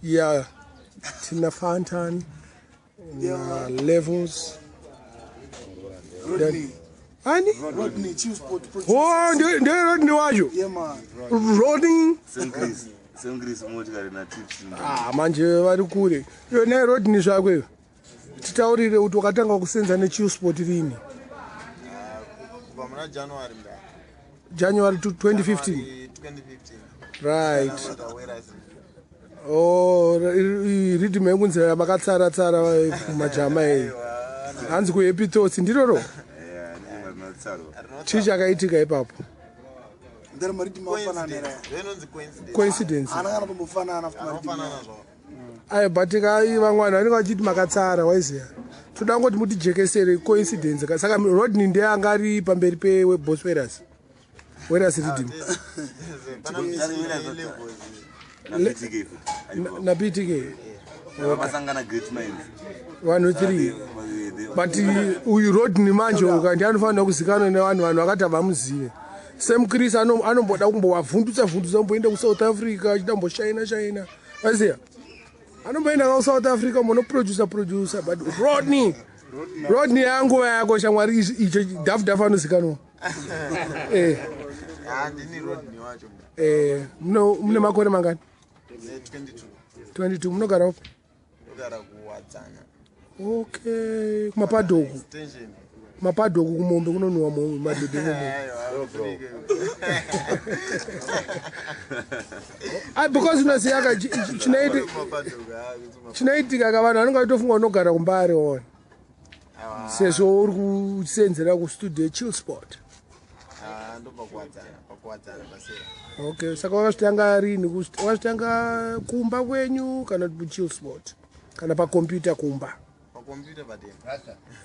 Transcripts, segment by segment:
Yeah, tina Fantan na Levels. Rodney. Ani? Rodney, chief sport producer. Oh, ndiye Rodney wacho. Yeah, man. Rodney. Same Chris motikari naTips. Ah, manje vari kure. Iwe naye Rodney zvako iwe. Titaurire kuti wakatanga kusenza nechief sport rini? Kubva muna January mda. January 2015. 2015. Right. Right. Oh, rhythm yekunzira makatsara tsara kumajama iyi. Hanzi kuHappy Thoughts ndiroro? Yeah, ndinotsarwa. Chii chakaitika ipapo? Ndere maridhimu afanana here? Zvinonzi coincidence. Coincidence. Haana kana kumbofanana futi maridhimu. Anofanana zvavo. Ayo but kai vamwe vanhu vanenge vachiti makatsara waiziya. Toda kungoti mutijekesere coincidence. Saka Rodney ndiye anga ari pamberi peBoss Weras. Weras rhythm. Pana levels. NaPTK futi. NaPTK. Vakasangana Great Minds. Vanhu 3. But uyu Rodney manje uka ndiye anofanira kuzikanwa nevanhu, vanhu vakati havamuzive. Sam Chris anomboda kumbovavhundutsa vhundutsa, omboenda kuSouth Africa achida kumboshaina shaina. Waiziya? Anomboenda kuSouth Africa mbonoproducer producer, but Rodney yanguva yako shamwari, icho dhafu dhafu anozikanwa. Ah, ndini Rodney wacho mda. Mune makore mangani? Ne 22. 22. Munogara upi? Ndogara kuWadzana. Okay, kumapadhoku. Extension. Mapadhoku kumombe kunonhuwa mombe, madhodho emombe. Aiwa, bro. Ah, because unoziya ka chinoitika ka, vanhu vanenge vachitofunga unogara kuMbare ona, sezvo uri kusenzera kustudio Chill Sport. Ndobva kuWadzana, paKuwadzana pasera. Okay, saka wakazvitanga rini? Wakazvitanga kumba kwenyu kana kuti kuChill Sport kana pakombiyuta kumba? Pakombiyuta padeni.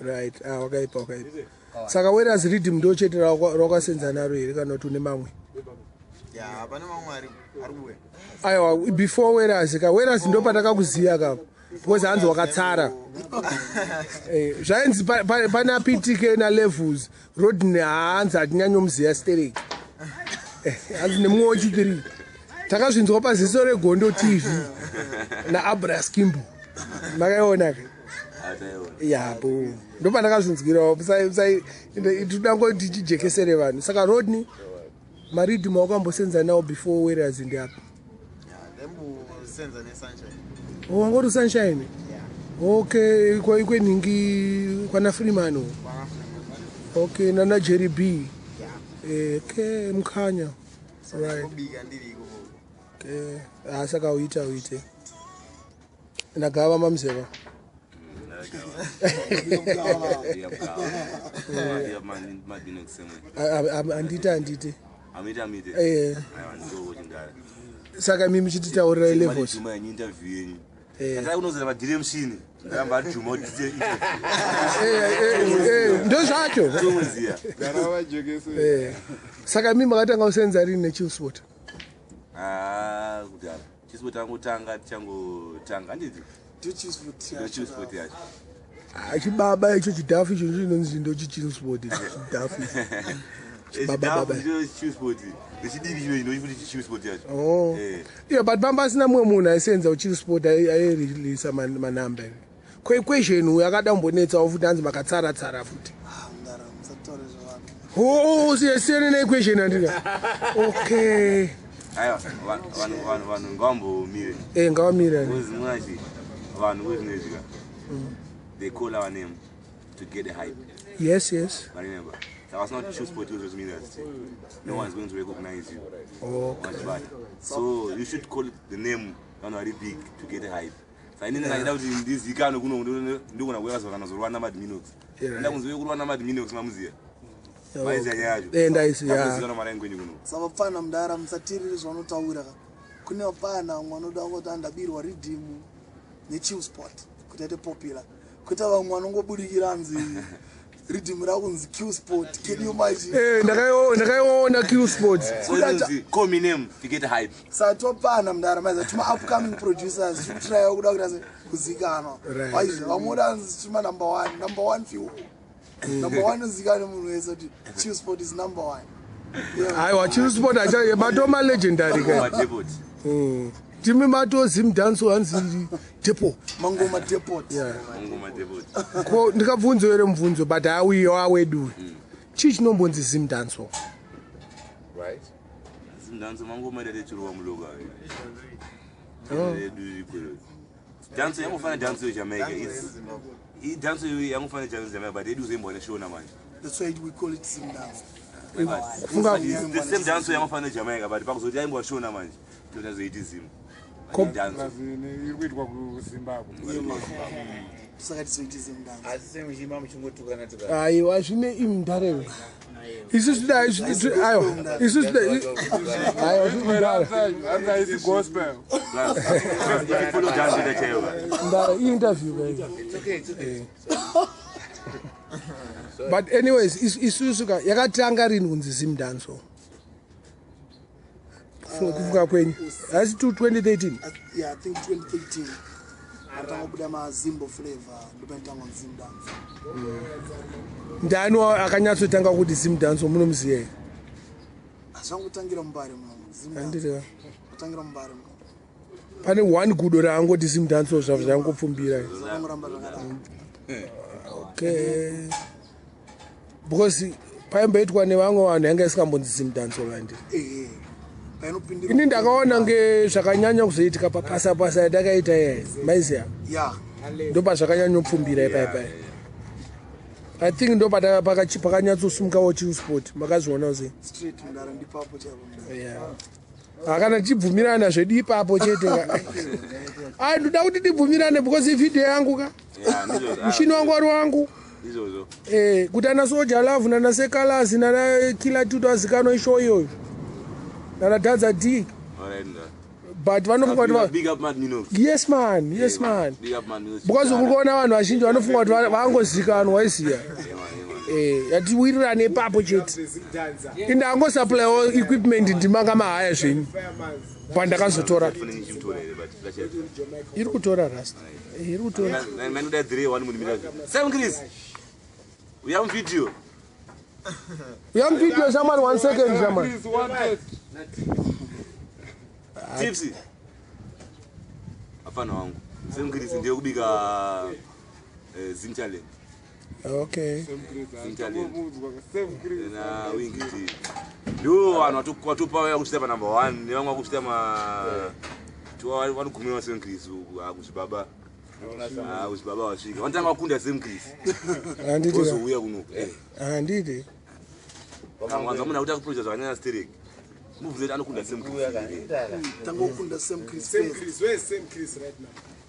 Right. Ah, wakaipa, wakaipa. Saka Whereas Riddim ndo chete rawakasenza naro here kana kuti une mamwe? Ya, pane mamwe ari kuuya. Aiwa, before Whereas ka, Whereas ndo patakakuziya ka, because hanzi wakatsara. Zvainzi pana PTK naLevels, Rodney haanzi hatinyanyomuziya stereki. Hanzi nemumwe wechi3 takazvinzwa paZiso reGondo TV naAbras Kimbo, makaiona ka? Yapo ndopandakazvinzwirawo. Toda ngoti tichijekesere vanhu. Saka Rodney, mariddim wakambosenza nawo before Whereas ndiapi? Ya, ndembosenza neSunshine. Oh, wangori Sunshine. Okay, ikwenhingi kwana Freeman uko. Kwana Freeman. Okay, nana Jerry B. Ya. Okay, Mkhanya. Right. Kubika ndiri ikoko. Okay. Ah, saka uite uite nagava mamzeva. Handiti, handiti. Amite. Aiwa, ndikokuchingara. Saka mimi chititaurirai Levels. Juma yenyu interview yenyu. Eh. Atai kunozera madhiri emushini. Ndaramba adhuma kuti tiite interview. Ndo zvacho. Tomuziya. Saka mimi makatanga kusenza rini neChillspot? Ah, kudhara. Chispo tangotanga, tichangotanga. Handiti? Ndiyo Ndo Chillspot yacho. Chibaba icho, chidhafu icho chinonzi ndo chiChillspot, chidhafu. Baba, baba. Ndiyo Chillspot. Nechidiki chino chino futi Chillspot yacho. Oh. Yeah, but pamba asina mumwe munhu aisenza kuChillspot aireleasa manhamba here? Kwequestion uyu akada kumbonetsawo futi, hanzi makatsara-tsara futi. Mdara, musataure zvevanhu. Oh, siyane nequestion, andika? Okay. Aiwa, vanhu ngavambomire. Ngavamire. Because munachi vanhu kwezvinezvi ka. They call our name to get the hype. Yes. But remember, so it's not Chillspot social media. No one's going to recognize you. Wachibata. So you should call the name vanhu vari big to get the hype. Saka inini ndachida kuti ndizikanwe kuno, ndogona kuuya kanozorwa naMadminox. Nda kunzi kurwa naMadminox, mamuziya. Maiziya nyaya yacho. Ndaiziya. Ndakuzikanwa mara kwenyu kuno. Savapfana mudara, musateerere zvavanotaura ka. Kune vapfana vamwe vanoda kungoti andabirwa riddim neChill Sport kuti aite popular, kuita vamwe vanongobudikira anzi riddim rakunzi Q Sport. Can you imagine? Ndakaiona Q Sport. So inonzi call me name to get hype. Saka topana mudara, maiza tuma upcoming producers tiri kutraya kuda kuita kuzikanwa. Waizve vamwe voda anzi tuma number one, number one few, number one uzikanwe munhu wese kuti Chill Sport is number one. Yeah. Aiwa, Chill Sport acha matoma legendary ka. Madepot. Ndimi mato Zimdancehall hanzi depo. Mangoma depot. Yeah. Mangoma depot. Ko ndikabvunzo here mubvunzo, but auyo awedu, chii chinombonzi Zimdancehall? Right. Zimdancehall mangoma edu atechirowa muloka edu ikweyo. Dance yangofana dance yeJamaica. Idance yangofana dance yeJamaica, but edu uzoimbwa neshona manje. That's why we call it Zimdance. Kufunga It's the same dance yangofana neJamaica, but pakuzoti yaimbwa shona manje totazoiti Zim. Dance. Iri kuitwa kuZimbabwe. Saka tizoiti Zimdance. Asi semuchimba muchingotukana tukana. Aiwa, zvine imundarewe. Isusu dai, aiwa, isusu dai, aiwa, ndara. Hanzi haisi gospel. Plus, if you follow dance ita chaiyo ka. Ndara, iinterview kai. It's okay, it's okay. But anyways, isusu ka, yakatanga rini kunzi Zimdancehall? Kufunga kwenyu haisi 2013? Yeah, I think 2013 atanga kubuda maZimbo Flavor, ndopaitanga Zimdance. Ndani akanyatsotanga kuti Zimdancehall, munomuziva here? Azvangotangira muMbare muno Zimdance. Handiti? Atangira muMbare muno. Pane one gudo raangoti Zimdancehall, zvavo zvangopfumbira. Zvakangoramba zvakadaro. Okay, because paimboitwa nevamwe vanhu yanga isingambonzi Zimdancehall, handiti? Ehe, painopindira. Ini ndakaona nge zvakanyanya kuzoitika papasa pasa yatakaita iyayi, maiziya? Ya. Ndopazvakanyanyopfumbira ipaipai, I think. Ndo pakanyatsosumukawo Chillspot, makazviona sei? Straight mudara, ndipapo chaipo mudara. Yeah. Hakana tibvumirana zvedu ipapo chete ka. Ai, ndoda kuti tibvumirane because ivhidhiyo yangu ka. Yeah, ndizvozvo. Mushini wangu wari wangu. Izvozvo. Kuti ana Soja Love nana Sekalasi nana Kila Tuto azikanwa ishow iyoyo nana Dadza D. Alright, nda. But vanofunga kuti Big up Mad Minox. Yes man, yes man. Big up Mad Minox. Because uri kuona vanhu vazhinji vanofunga kuti vangozikanwa, isiya. Yeah, man, yeah, man. Yatiwirirane ipapo chete. Indangosupplywo equipment, ndimanga mahaya zvenyu pandakazotora. Fone ndichimutora here, but flash yacho. Iri kutora rasta. Iri kutora. Manudai 3 1 munimira. Sam Chris. Uya muvideo. Uya muvideo shamwari, one second shamwari. Please, one test. Tipsy. Afana wangu. Sam Chris ndiye kubika Zim Talent. Okay. Same Chris. Zim Talent. Same Chris. Na Wingi D. Ndiwo vanhu vatopa vaya kusvita pa number 1 nevamwe vakusvita ma tiwa vanogumirwa Sam Chris kuzvibaba. Ah, kuzvibaba vasvika. Vanotanga vakunda Sam Chris. Handiti? Vozouya kuno. Handiti? Kamwanza munhu akuti akuproject zvakanyanya sterek. Mubvunze kuti anokunda Sam Chris here. Tangokunda Sam Chris Same first. Chris, where's Same Chris right now?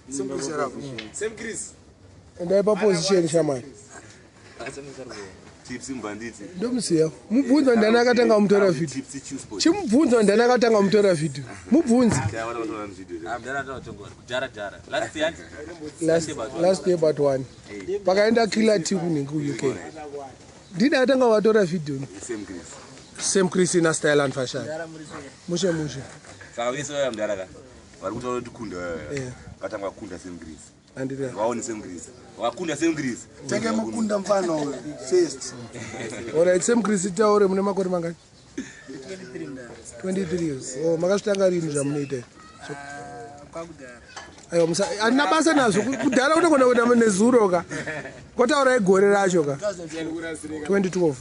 Sam Chris yarapo. Same Chris. Endai paposition shamwari. Tipsy mbanditi. Ndomuziya, mubvunzo ndani akatanga mutora vhidhiyo. Tipsy Chillspot. Chimubvunzo ndani akatanga mutora vhidhiyo, mubvunzi. Kudhara dhara, last year. Last year but one, pakaenda Killer T kunenge kuUK, ndini akatanga vatora vhidhiyo. Same Chris. Same Chris ina Style and Fashion, mushe mushe. Saka vese vaya mudhara ka vari kutaura kuti kunda, vatanga vakunda Sam Chris. Handiti? Vaone Sam Chris vakunda Sam Chris. Tange makunda mfana uyu first. Alright, Sam Chris, taure, mune makore mangani? 23 years. Oh, makazvitanga rini zvamunoita? Kwakudhara. Aiwa, handina basa nazvo. Kudhara unogona kuita nezuro ka, kwataurai gore racho ka. 2012.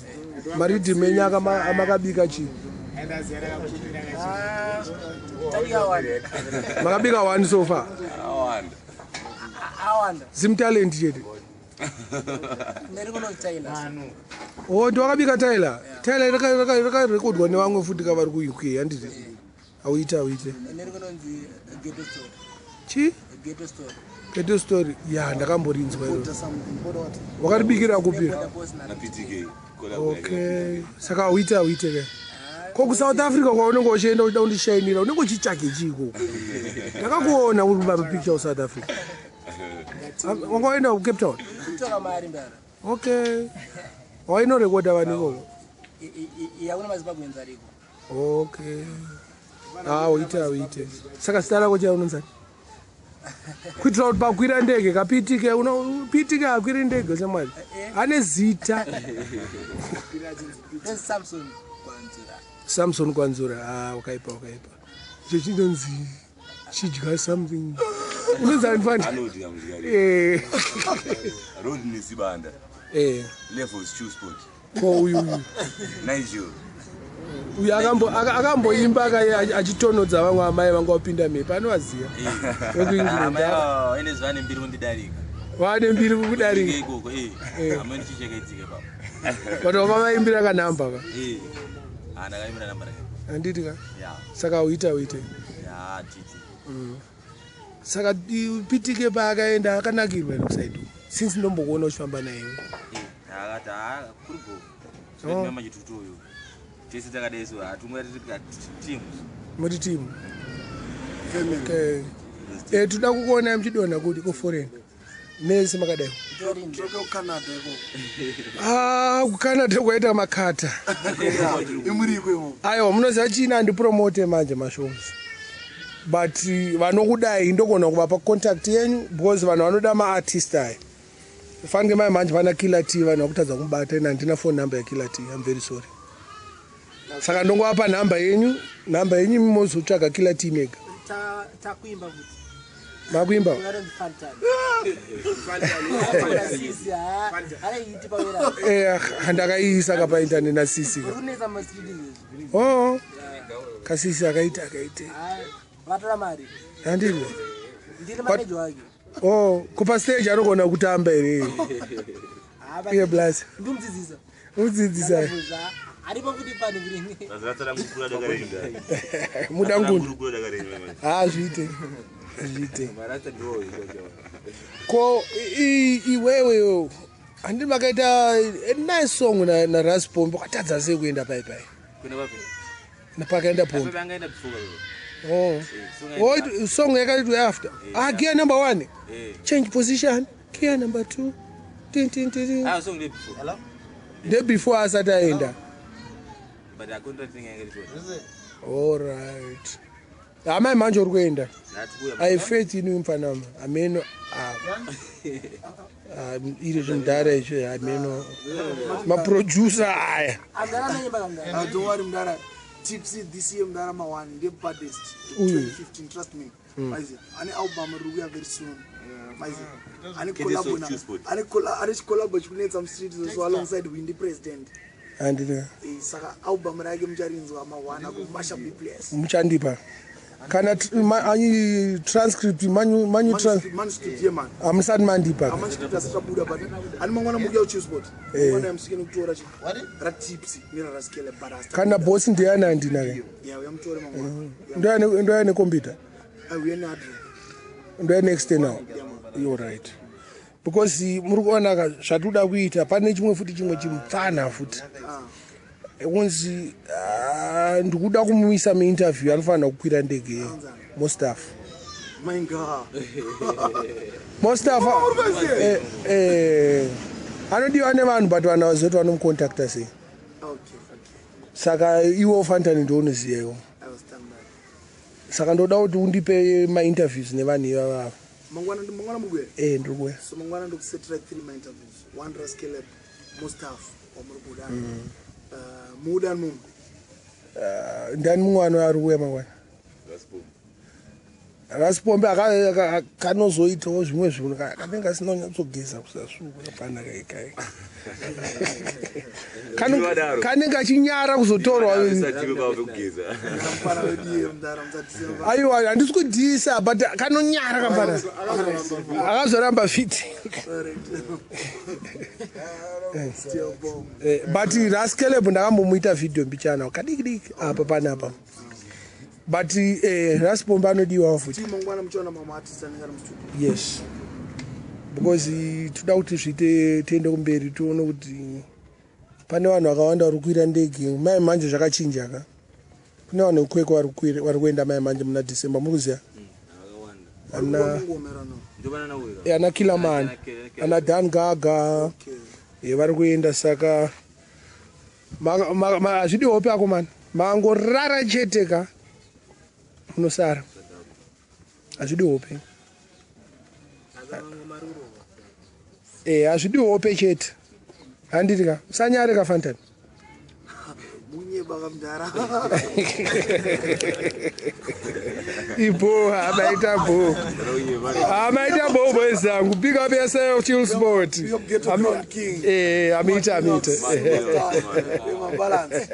Mariddim enyu amakabika chii? Tadika one. Makabika one so far? Awanda. Awanda. Zimtalent chete? Ndiri Tyler. O, ndiwakabika Tyler. Tyler rakarekodwa nevamwe futi kavari kuUK, handiti? Auite, auite. Ndiri kunonzi Ghetto Story. Chi? Ghetto Story. Ghetto Story ya, ndakamborinzwa iro. Order something. Order what? Wakaribikira kupi? Border Post na Na PTK. Okay, saka auite, auite ke. Ko kuSouth Africa kwaunenge uchienda uchida kundishainira, unenge uchitsvage chiko? Ndakakuona uri pamapicture kuSouth Africa. Wanga waenda kuCape Town? Kutoka mari ndara. Okay, wainorekodha vanhu ikoko? Yakuna maZimbabweans ariko. Okay, ah, uite, auite. Saka zita rako chai unonzani, kuitira kuti pakwira ndege kapitike? Pitike akwiri ndege shamwari, ane zita. There's Samson Kwanzura. Samson Kwanzura. Ah, wakaipa, wakaipa. Icho chinonzi Chidya something. Unonzani fani? Anodya mudyari. Rodney Sibanda. Levels Chillspot. Ko uyu uyu. Nigel. Uyu akamboimba achitonodza vamwe amai vanga vapinda mhepo anovaziva. Wekuengland. Amai ene zuva nembiri kundidarika. Vane mbiri kukudarika. Ikoko amai ndichichakaitika ipapo. But wakavaimbira kanhamba ka. Ah, ndakaimbira namba rake. Handiti ka? Yeah. Saka uita uite. Yeah, titi. Saka Pitike paakaenda akanakirwa here kusaidi uko? Since ndombokuona uchifamba naye. Akati ah kuri go. Tinoenda machitutu uyu. Tese takadai so hatunga tiri team. Muri team. Okay. Toda kukuonai muchidonha kuti kuforeign. Mese makadai. Toke kuCanada ikoko. Ah, kuCanada kwaita makata. Imuriko imomo. Aiwa, munoziva china handipromote manje mashows. But vanokudai ndogona kuvapa contact yenyu because vanhu vanoda maartist aya. Fanike mai manje pana Killer T vanhu vakutadza kumubata ina handina phone number yaKiller T. I'm very sorry. Saka ndongovapa nhamba yenyu, nhamba yenyu mozotsvaga Killer T mega. Takuimba futi. Makuimba? Unoronzi Fantan. Sisi, haiiti pawera. Ndakaiisa ka painternet nasisi ka. Uri kunetsa mumastreet izvezvi. Oh. Kasisi akaita akaite. Vatora mari. Handiti. Ndiri manager wake. Oh, kupa stage anogona kutamba here? Iye bless. Ndimudzidzisa. Udzidzisa. Aripo futi pani kurini. Muda ngundu. Ah, zviite. Zviite. Ko iwewe handiti makaita a nice song na Ras Pombe wakatadza sei kuenda pai pai? Kuenda papi? Napakaenda Pombe. Papi angaenda before papi. Oh. Oh, song yakaitwa after. Ah, gear number 1. Change position. Gear number 2. Tin tin tin. Ah, song before. Hello? The before asati aenda. But I contract thing yakaitwa. All right. Amai manje uri kuenda. I faith in you mfanama. Ameno iri zvimudhara izvo ameno maproducer aya. Don't worry mudhara. Tipsy this year mudhara ma1 ndiye baddest 2015 trust me. Maizi ane album riri kuuya very soon. Maizi ane collab na ane collab chikunetsa mustreet so alongside Windy President. Handiti. Saka album rake mucharinzwa ma1 akumasha B plus. Muchandipa. Kana transcript manuscript ye man. Amusati mandipa. Manuscript asitabuda but ani mangwana mukuya kuChillspot. Mangwana musike nekutora chi ra Tipsy nera ra Skele but kana boss ndiyani handina ke. Yeah, uyamutore mangwana. Ndoya ne computer. Uya ne address. Ndoya next now. You're right. Because muri kuona zvatoda kuita pane chimwe futi chimwe chimupfana futi. Kunzi ndikuda kumuisa muinterview anofanira kukwira ndege Mustafa. Mainga. Mustafa anodiwa nevanhu but vanhu havazivi kuti vanomucontacta sei. Okay. Saka iwe Fantani ndounoziva iwo. Saka ndoda kuti undipe mainterviews nevanhu ivava. Mangwana mukuya? Ndiri kuuya. So mangwana ndokusetera 3 mainterviews. One Raskeleb, Mustafa wamuri kuda. Muda mumwe. Ndani mumwe ano ari kuuya mangwana? Rasipombe kanozoitawo zvimwe zvinhu kanenge asina kunyatsogeza kusasuka kapana kaikai. Kanenge achinyara kuzotorwa. Aiwa handisi kudhisa but kanonyara kapana. Akazoramba fiti. But Raskeleb ndakambomuita video mbichana kadiki diki apa panapa. But Rasipombe anodiwa futi. Yes. Because toda kuti zviite tiende kumberi tione kuti pane vanhu vakawanda vari kukwira ndege. Mai manje zvakachinja ka. Kune vanhu vekukwekwe vari kuenda mai manje muna December muri kuziva? Ana Killerman, ana Dan Gaga. Vari kuenda saka hazvidi hope ako mani. Mangorara chete ka. Munosara. Hazvidi hope. Hazvidi hope chete. Handiti ka. Usanyare ka Fantani. Munyeba kamdara. Ibo, amaita bo. Amaita bo boys zangu. Big up yourself, Chill Sport. Big up Ghetto Crown King. Eh, amita amita. Balance.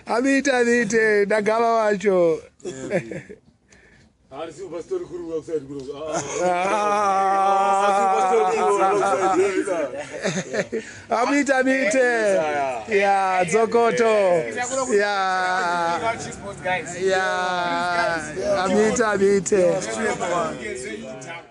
Amita amite ndagava wacho. Hari pastori kuru outside kuru. Ah. Amita amite. Yeah, Zokoto. Yeah. Guys. Yeah. Amita amite. Straight one.